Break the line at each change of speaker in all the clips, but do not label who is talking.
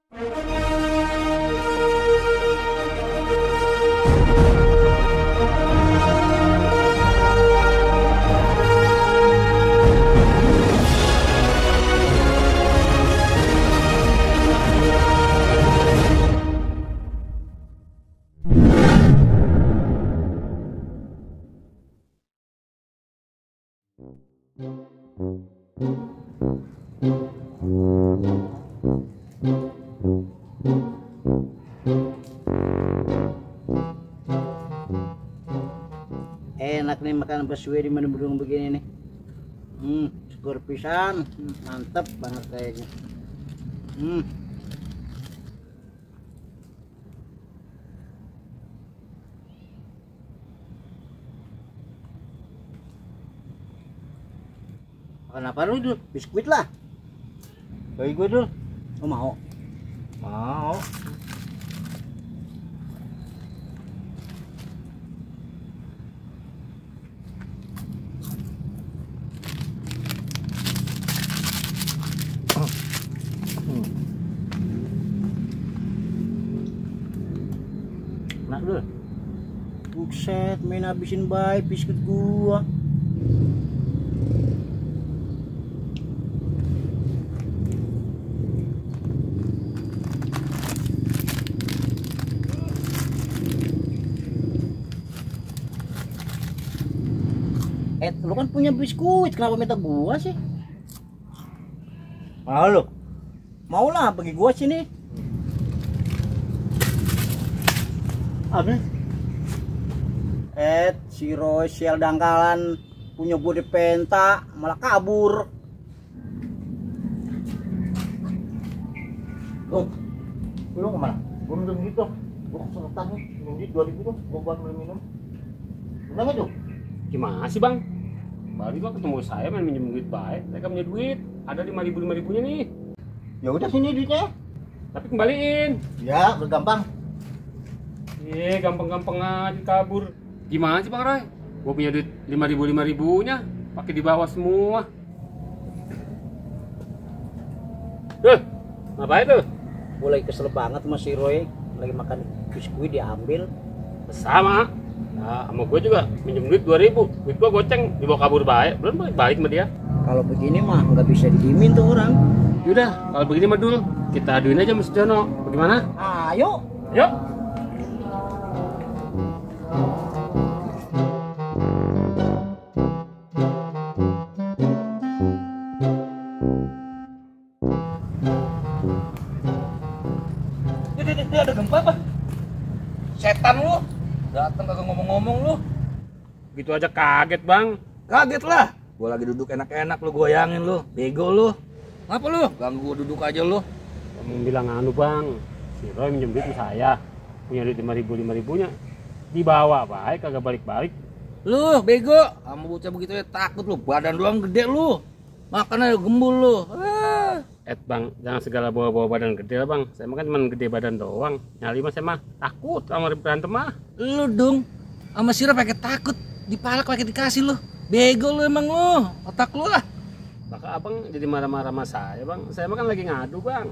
Enak nih makan baswe di Mendung begini nih. Seger pisan, mantep banget kayaknya. Makan apa lu dul? Biskuit lah. Bagi gue dul. Lo mau? Mau. Enak dul. Bukset, main habisin baik biskuit gua. Lu kan punya biskuit, kenapa minta gua sih? Mau lu? Mau lah, bagi gua sini. Apa? Si Roy sial dangkalan punya gua di penta malah kabur. Lu kemana? Gua minum gitu. Gua keseretan nih, minum duit 2000 tuh, gua buat beli minum. Kenapa tuh?
Gimana sih bang? Baru juga ketemu saya main minjem duit baik. Mereka punya duit, ada 5.000 nya nih.
Ya udah sini duitnya.
Tapi kembaliin.
Ya, bergampang.
Gampang-gampang aja kabur. Gimana sih bang Roy? Gua punya duit 5.000 nya, pakai di bawah semua. Ngapain tuh?
Mulai kesel banget sama si Roy, lagi makan biskuit diambil.
Sama. Nah, sama gue juga minjem duit 2.000, duit gue goceng, dibawa kabur baik, belum balik sama dia.
Kalau begini mah nggak bisa didiemin tuh orang.
Yaudah, kalau begini mah dul, kita aduin aja Mas Jono. Bagaimana?
Ayo.
Yuk.
Dia ada gempa apa? Setan lu. Datang kagak ngomong-ngomong lu.
Gitu aja kaget bang.
Kaget lah. Gua lagi duduk enak-enak lu goyangin lu. Bego lu. Ngapa lu? Ganggu gua duduk aja lu.
Kamu bilang anu bang, si Roy minjem duit sama saya, punya duit 5.000 nya, dibawa baik kagak balik-balik.
Lu bego. Kamu bocah begitu ya takut lu. Badan doang gede lu. Makannya gembul lu.
Bang, jangan segala bawa-bawa badan gede lah bang. Saya mah kan cuma gede badan doang. Nyali mah saya mah takut sama berantem mah.
Lu dong sama Sira pakai takut, dipalak pakai dikasih lu. Bego lu emang lu, otak lu lah.
Maka abang jadi marah-marah sama saya bang. Saya mah kan lagi ngadu bang.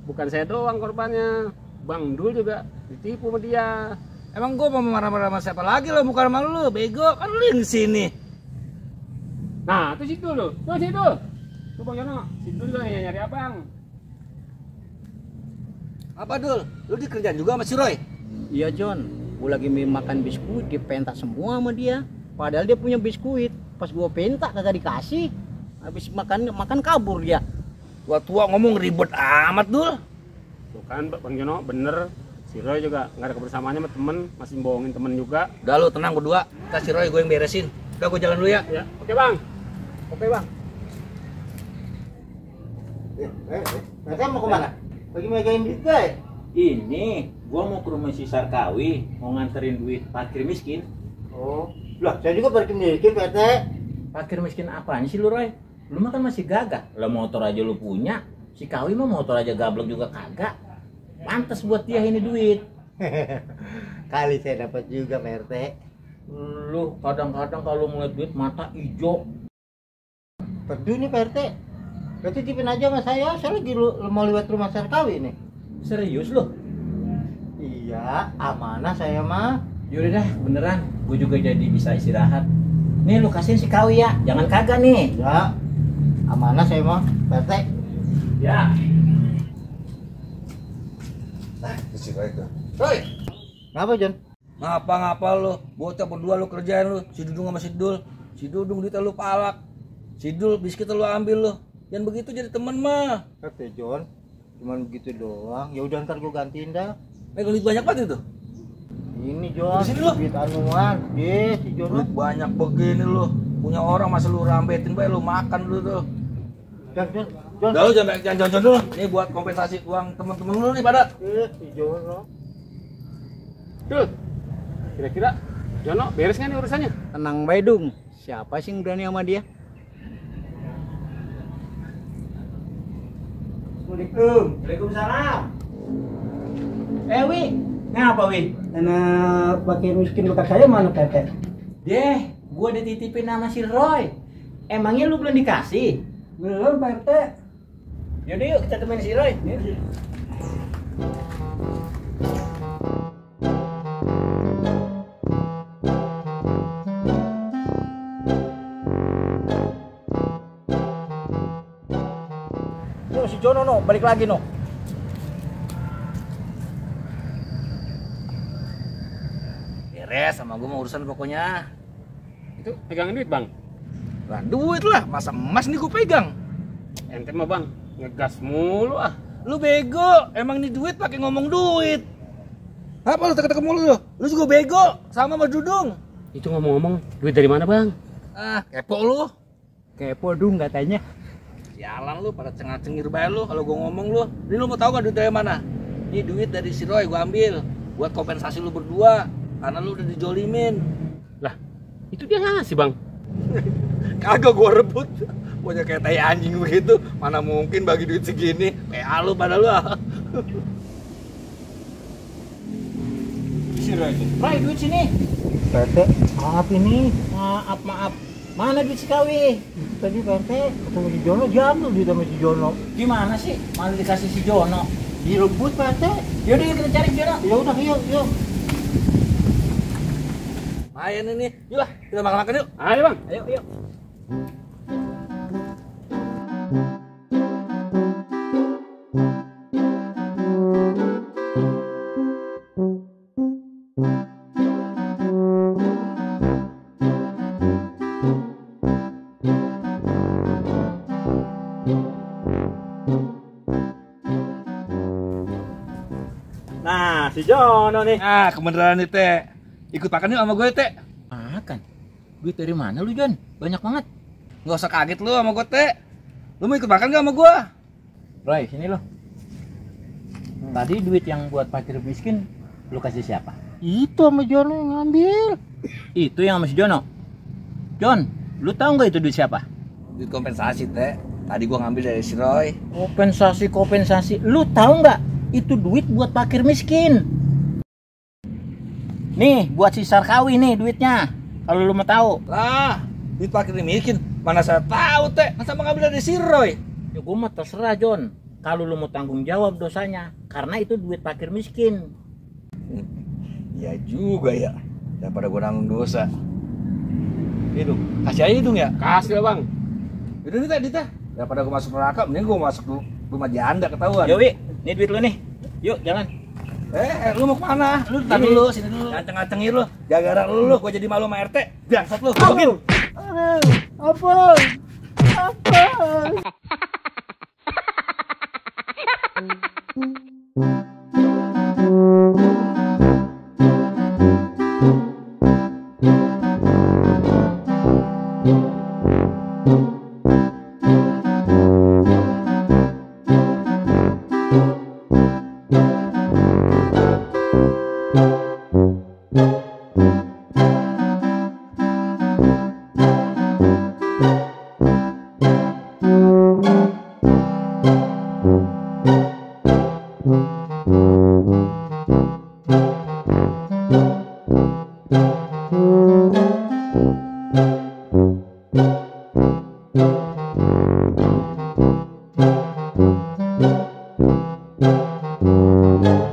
Bukan saya doang korbannya. Bang Dul juga ditipu sama dia.
Emang gua mau marah-marah sama siapa lagi lo, bukan sama lu, bego. Kan lu yang di sini.
Nah, itu situ lu. Tuh situ. Tuh Bang Yono, situ juga nyari abang.
Apa Dul? Lu dikerjain juga sama si Roy?
Iya John, gua lagi makan biskuit dipentak semua sama dia. Padahal dia punya biskuit. Pas gua pentak kagak dikasih. Habis makan kabur dia.
Gua tua ngomong ribet amat Dul.
Tuh kan Bang Yono bener. Si Roy juga nggak ada kebersamaannya sama temen, masih bohongin temen juga.
Udah lu tenang berdua, kasih Roy gue yang beresin. Udah gua jalan dulu ya.
Ya, oke bang.
Oke bang.
Mereka mau kemana? Lagi megang duit guys.
Ini gua mau ke rumah si Sarkawi, mau nganterin duit parkir miskin.
Oh, lah saya juga parkir miskin PT.
Parkir miskin apaan sih lu Roy? Lu mah kan masih gagah. Lah motor aja lu punya. Si Kawi mah motor aja gablek juga kagak. Pantes buat dia ini duit.
Kali saya dapat juga PT.
Lu kadang-kadang kalau ngeliat duit mata ijo.
Perdu nih PT. Berarti tipin aja sama saya lagi mau lewat rumah Sarkawi nih.
Serius lo?
Iya, amanah saya mah.
Yaudah dah, beneran. Gue juga jadi bisa istirahat. Nih lu kasihin si Kawi ya, jangan kagak nih.
Ya, amanah saya mah, Pak RT.
Ya.
Nah, itu si Roy tuh. Roy,
Ngapa, John?
ngapa lu? Bocah berdua lu kerjain lu, si Dudung sama si Dul. Si Dudung duitnya lu palak. Si Dul biskuit lu ambil lu. Jangan begitu jadi temen mah.
RT John, cuman begitu doang. Ya udah ntar gua gantiin dah.
Megang duit banyak banget itu.
Ini John,
Di sini lu.
duit anuan. Si John.
Duit banyak begini lu. Punya orang masa lu rambetin bae lu makan lu tuh.
John.
Udah lu jangan dulu. Ini buat kompensasi uang temen-temen lu nih pada.
Si John lo.
Dul, kira-kira Jono beres nggak nih urusannya?
Tenang bae Dung. Siapa sih yang berani sama dia? Assalamualaikum.
Waalaikumsalam. Wi, ngapa Wi?
Anak fakir miskin bekas saya mana Tete?
Deh, gua dititipin sama si Roy. Emangnya lu belum dikasih?
Belum Pak RT.
Yaudah yuk kita temenin si Roy.
Yo si Jono no, balik lagi no.
Beres sama gua mau urusan pokoknya.
Itu pegangin duit bang.
Lah duit lah, masa emas nih gua pegang.
Ente mah bang, ngegas mulu ah.
Lu bego, emang nih duit pakai ngomong duit. Apa lu teka-teka mulu lu? Lu juga bego, sama Dudung.
Itu ngomong-ngomong, duit dari mana bang?
Ah, kepo lu.
Kepo Dung katanya.
Sialan lu pada cengir bae lu kalau gua ngomong lu. Ini lu mau tahu gak duit dari mana? Ini duit dari si Roy gua ambil buat kompensasi lu berdua karena lu udah dijolimin.
Lah, itu dia ngasih bang.
Kagak gua rebut. Punya kayak tai anjing begitu, mana mungkin bagi duit segini. PA lu pada lu.
Si Roy itu. Roy, duit sini.
Pak RT, maaf ini.
Maaf. Mana duit si Kawi?
Tadi Pak RT ketemu si Jono diambil duit sama si Jono.
Gimana sih? Malah dikasih si Jono.
Direbut Pak RT.
Yaudah yuk kita cari Jono.
Ya udah yuk.
Main ini. Yuk lah, kita makan-makan yuk.
Ayo bang.
Ayo.
Nah, si Jono nih.
Nah, kebenaran nih Teh. Ikut makan yuk sama gue Teh.
Makan. Duit dari mana lu, Jon? Banyak banget.
Nggak usah kaget lu sama gue Teh. Lu mau ikut makan gak sama gue?
Roy, sini lo. Tadi duit yang buat fakir miskin lu kasih siapa?
Itu sama Jono yang ngambil.
Itu yang sama si Jono. Jon, lu tahu nggak itu duit siapa?
Duit kompensasi Teh. Tadi gue ngambil dari si Roy.
Kompensasi. Lu tahu nggak? Itu duit buat fakir miskin. Nih, buat si Sarkawi nih duitnya. Kalau lu mau tahu.
Lah, duit fakir miskin. Mana saya tahu Teh. Masa mau ngambil dari si Roy?
Ya gua mah terserah, Jon. Kalau lu mau tanggung jawab dosanya, karena itu duit fakir miskin.
Ya juga ya. Daripada gue nanggung dosa. Hidung, kasih aja hidung ya.
Kasih lah bang.
Udah nih tadi Teh. Daripada gue masuk neraka, mending gue masuk rumah janda ketahuan.
Yo, Wi, nih duit lu nih. Yuk, jalan.
Lu mau kemana? Lu tahan dulu, sini dulu. Ngaceng-ngacengin lu. Gara-gara lu, gue jadi malu sama RT. Bangsat lu. Mungkin.
Apa?
Thank you.
Bang.